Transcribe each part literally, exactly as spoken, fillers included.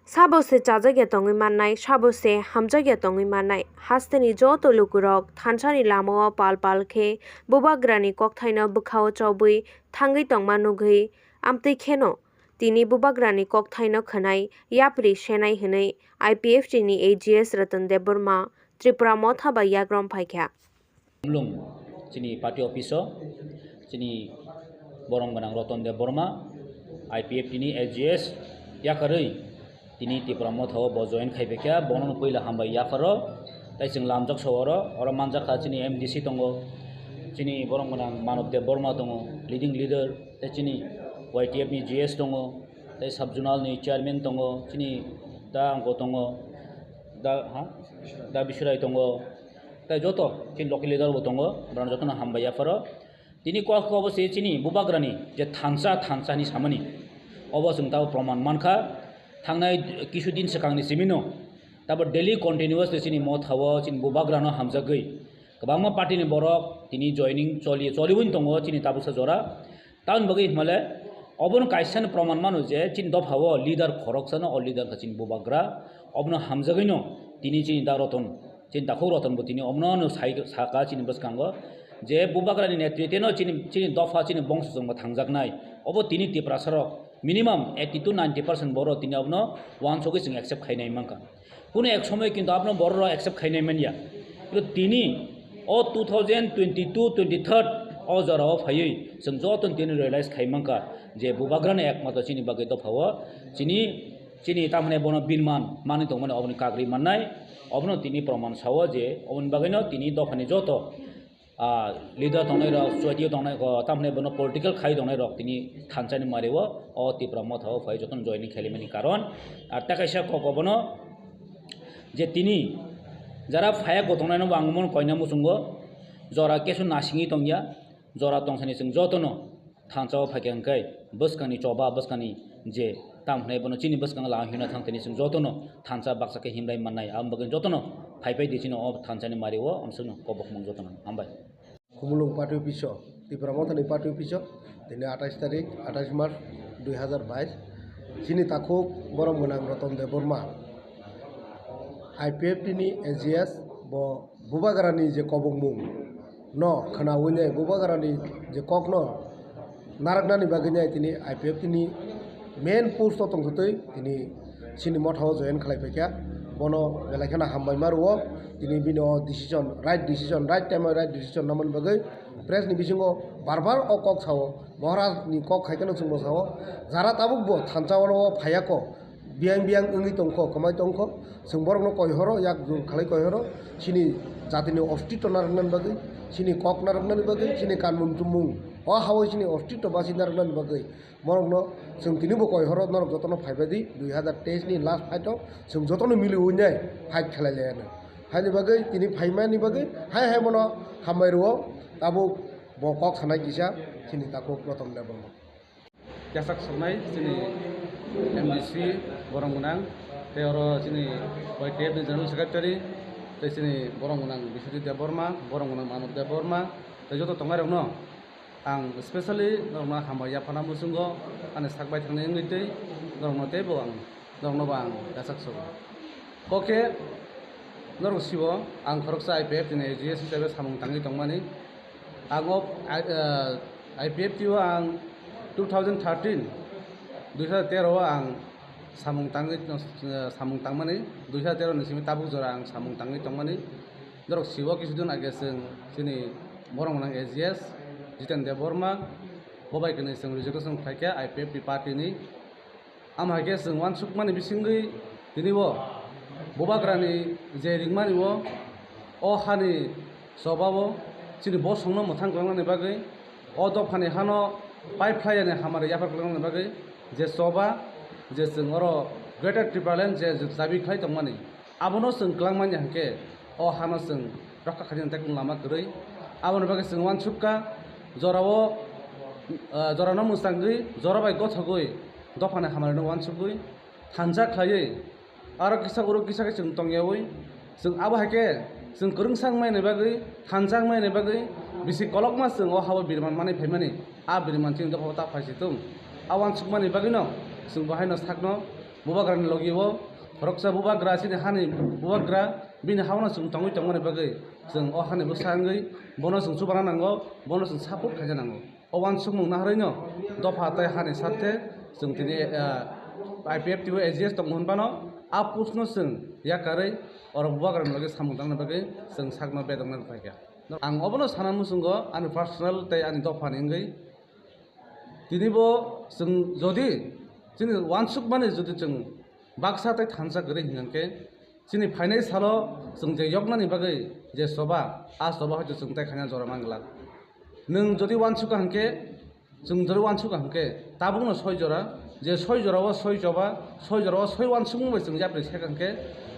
Sabo se chajak ya tongwi mannai, sabo se hamjak ya tongwi mannai. Hasteni joto lukurok thansani lamao pal pal khe Bubagrani kokthaino bwkhao chobwi thangwi tongma nugwi, amtwi kheno tini Bubagrani kokthaino khwnai yapri senai hwnwi I P F T ni A G S Ratan Debbarma Tripura Motha bai yagram phaikha. Khumulwng chini party office o chini borom gwnang Ratan Debbarma, I P F T ni A G S yakarwi tini Tripura Motha o bo join khai phaikha, bono puila hambai yapharo. Tai chwng lamjak sa oro, oro manjak kha chini M D C tongo, chini borom gwnang Manav Debbarma tongo, leading leader, tai chini Y T F ni G S tongo, tai sub zonal ni chairman tongo, chini da angko tongo, da, ha? Da Biswrai tongo, tai joto chini local leader bo tongo, borok jotono hambai yapharo. Tini kok kok bo se chini Bubagrani je thansa, thansa ni samani, obo chwng tabo proman mankha. Thangnai kisu din swkangni simino tabo daily continuously chini Motha o chini Bubagrano hamjagwi kwbangma party ni borok tini joining choli, choliwin tongo chini tabuksa jora. Tamoni bagwi hinmale obono kaisa no proman mano je chini dopha o leader khoroksano, o leader kha chini Bubagra, obono hamjagwino tini chini da Ratan, chini takhuk Ratan bo tini omono no sai, saka chini bwskango je Bubagrani netrite no chini, chini dopha, chini bongso chwngbo thangjaknai. Obo tini Tiprasa rok minimum eighty to ninety percent borok tini obono wansugwi chwng accept khainai mankha. Kuno ek somoy kintu abono borok rok accept khainai manya. Kintu tini o two thousand twenty-two twenty-three o jora o phaiwi chwng joto tini realize khai mankha je Bubagrano ekmatro chini bagwi dopha o chini, chini tamhwnai bono binman manwi tongmani oboni kagri mannai, obono tini proman sao je oboni bagwino tini dophani joto, ah, leader tongnai rok, chuaitio tongnai rok, tamhwnai bono political khai tongnai rok tini thansani mari o, o Tipra Motha o phai jotono joining khaimani karon. Ar tei kaisa kok obono je tini jara phaiya go tongnai no bo ang omono koina muchungo, jora kesu nasingwi tongya, jora tongsani chwng jotono thansa o phaikha hwnkhe bwskangni choba, bwskangni je tam hwnai bono chini bwskango la hwnna thang thani chwng jotono thansa baksa khe himlai mannai. Aboni bagwi jotono phai phai di chini o thansani mari o amsukno kobok mung jotono hambai. Khumulwng party office o, Tipra Mothani party office o, tini atais tarik, atais March dui hazar bais, chini takhuk borom gwnang Ratan Debbarma, I P F T ni A G S, bo Bubagrani je kobokmung no khwnawi nai, Bubagrani je kokno narwknani bagwi nai tini I P F T ni main post o tongthotwi tini chini motha o join khlai phaikha. Bono belai kheno hambai ma rwo, tini bini o decision, right decision, right time o right decision namani bagwi press ni bisingo bar bar o kok sao, Maharaj ni kok khai kheno chwngno sao, jara tabuk bo thansa o phaiya kok, biyang biyang wngwi tongkho, kwmai tongkho, chwng borokno koihoro, yak jur khlai koihoro, chini jatini ostitto narwknani bagwi, chini kok narwknani bagwi, chini kanmung chumung, o ha-o chini ostitto basi narwknani bagwi, borokno chwng tinibo koihoro, norok jotono phaibai di, dui hazar teis ni last fight o chwng jotono miliwi nai fight khlai lai anw. Haini bagwi tini phaimani bagwi hai hai bono hambai rwo, tabuk bo kok sanai kisa chini takhuk Ratan Debbarma. Yasak soknai chini M D C borom gwnang, tei oro chini Y T F ni General Secretary, tei chini borom gwnang Biswajit Debbarma, borom gwnang Manav Debbarma, tei joto tongnai rokno ang specially norokno hambai yaphana muchungo ani sak bai thangni wngwi tei norokno teibo ang norokno bo ang yasak sogo. Kok khe norok sibo ang khoroksa I P F T ni A G S hisabe samung tangwi tongmani. Ang o I-, eh, I P F T o ang two thousand thirteen, dui hazar tero o ang samung tangwi, eh, samung tangmani, dui hazar tero ni simi tabuk jora ang samung tangwi tongmani. Norok sibo kisu din age chwng chini borom gwnang A G S Jiten Debbarma bo bai kwnwi chwng resignation khlaikha I P F T party ni. Amo hai khe chwng uansukmani bisingwi tini bo Bubagrani je ringmani o, o hani choba o chini bosongno mwthang kwlangnani bagwi, o dophani hano pai phlai yani hamari yaphar kwlangnani bagwi je choba, je chwng oro Greater Tipraland je chabi khlai tongmani, abono chwng kwlangmani hwnkhe o hano chwng rokha khainani tei kunu lama kwrwi. Aboni bagwi chwng uansukha, jorao, ah, jorano mwchangwi, jora bai gothogwi, dophani hamarino uansukgwi, thansa khlaiwi, aro kisa uro kisa khe chwng tongyawi, chwng abo hai khe chwng kwrwngsa wngmani bagwi, thansa wngmani bagwi, bisi kolokma chwng o ha-o biriman manwi phaimani, a biriman chini dophao ta phai se thung. A uansukmani bagwino chwng bo haino sakno Bubagrani logi o khoroksa bubagra, chini hani bubagra, bini hao no chwng tongwi tongmani bagwi chwng o hani bwsa wngwi bono chwng chubana nango, bono chwng support khaina nango. O uansukmung naharwi no dopha tei hani sathe chwng tini, ah, I P F T o A G S tongo hwnbano a post no chwng yakarwi oro bubagrani logi samung tangna bagwi chwng sakno bedokna rwphaikha. Ang obono sana muchungo ani personal tei ani dophani wngwi. Tini bo chwng jodi chini uansukmani jodi chwng baksa tei thansa kwrwi hwnkhe, chini phainai salo chwng je yoknani bagwi je choba, a choba hoito chwng tei khaina jora man glak. Nwng jodi uansukha hwnkhe, chwng jodi uansukha hwnkhe, tabukno soi jora, je soi jorao soi choba, soi jorao soi uansukmung bai chwng yapri sekha hwnkhe,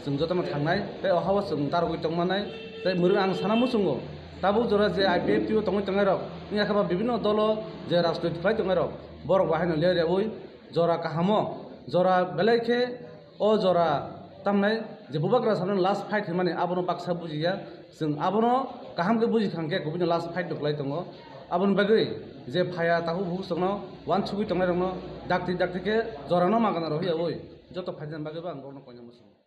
chwng jotono thangnai, tei o hao chwng darogwi tongmanai, tei mwrwk ang sana muchungo, tabuk jora je I P F T o tongwi tongnairok, wngya khe ba bibinno dolo je rajnoitik khlai tongnairok, borok bo haino ler yaui jora kahamo, jora belai khe o jora tamnai je bubagra samani last fight hinmani abono baksa bujiya, chwng abono kaham khe bujikha hwnkhe kubuni last fight no khlai tongo, aboni bagwi je phaya takhuk bukhuk chwngno uansugwi tongnairokno dakti dakti khe jorano magana rw yaui joto phaijani bagwi bo ang borokno koina muchungo.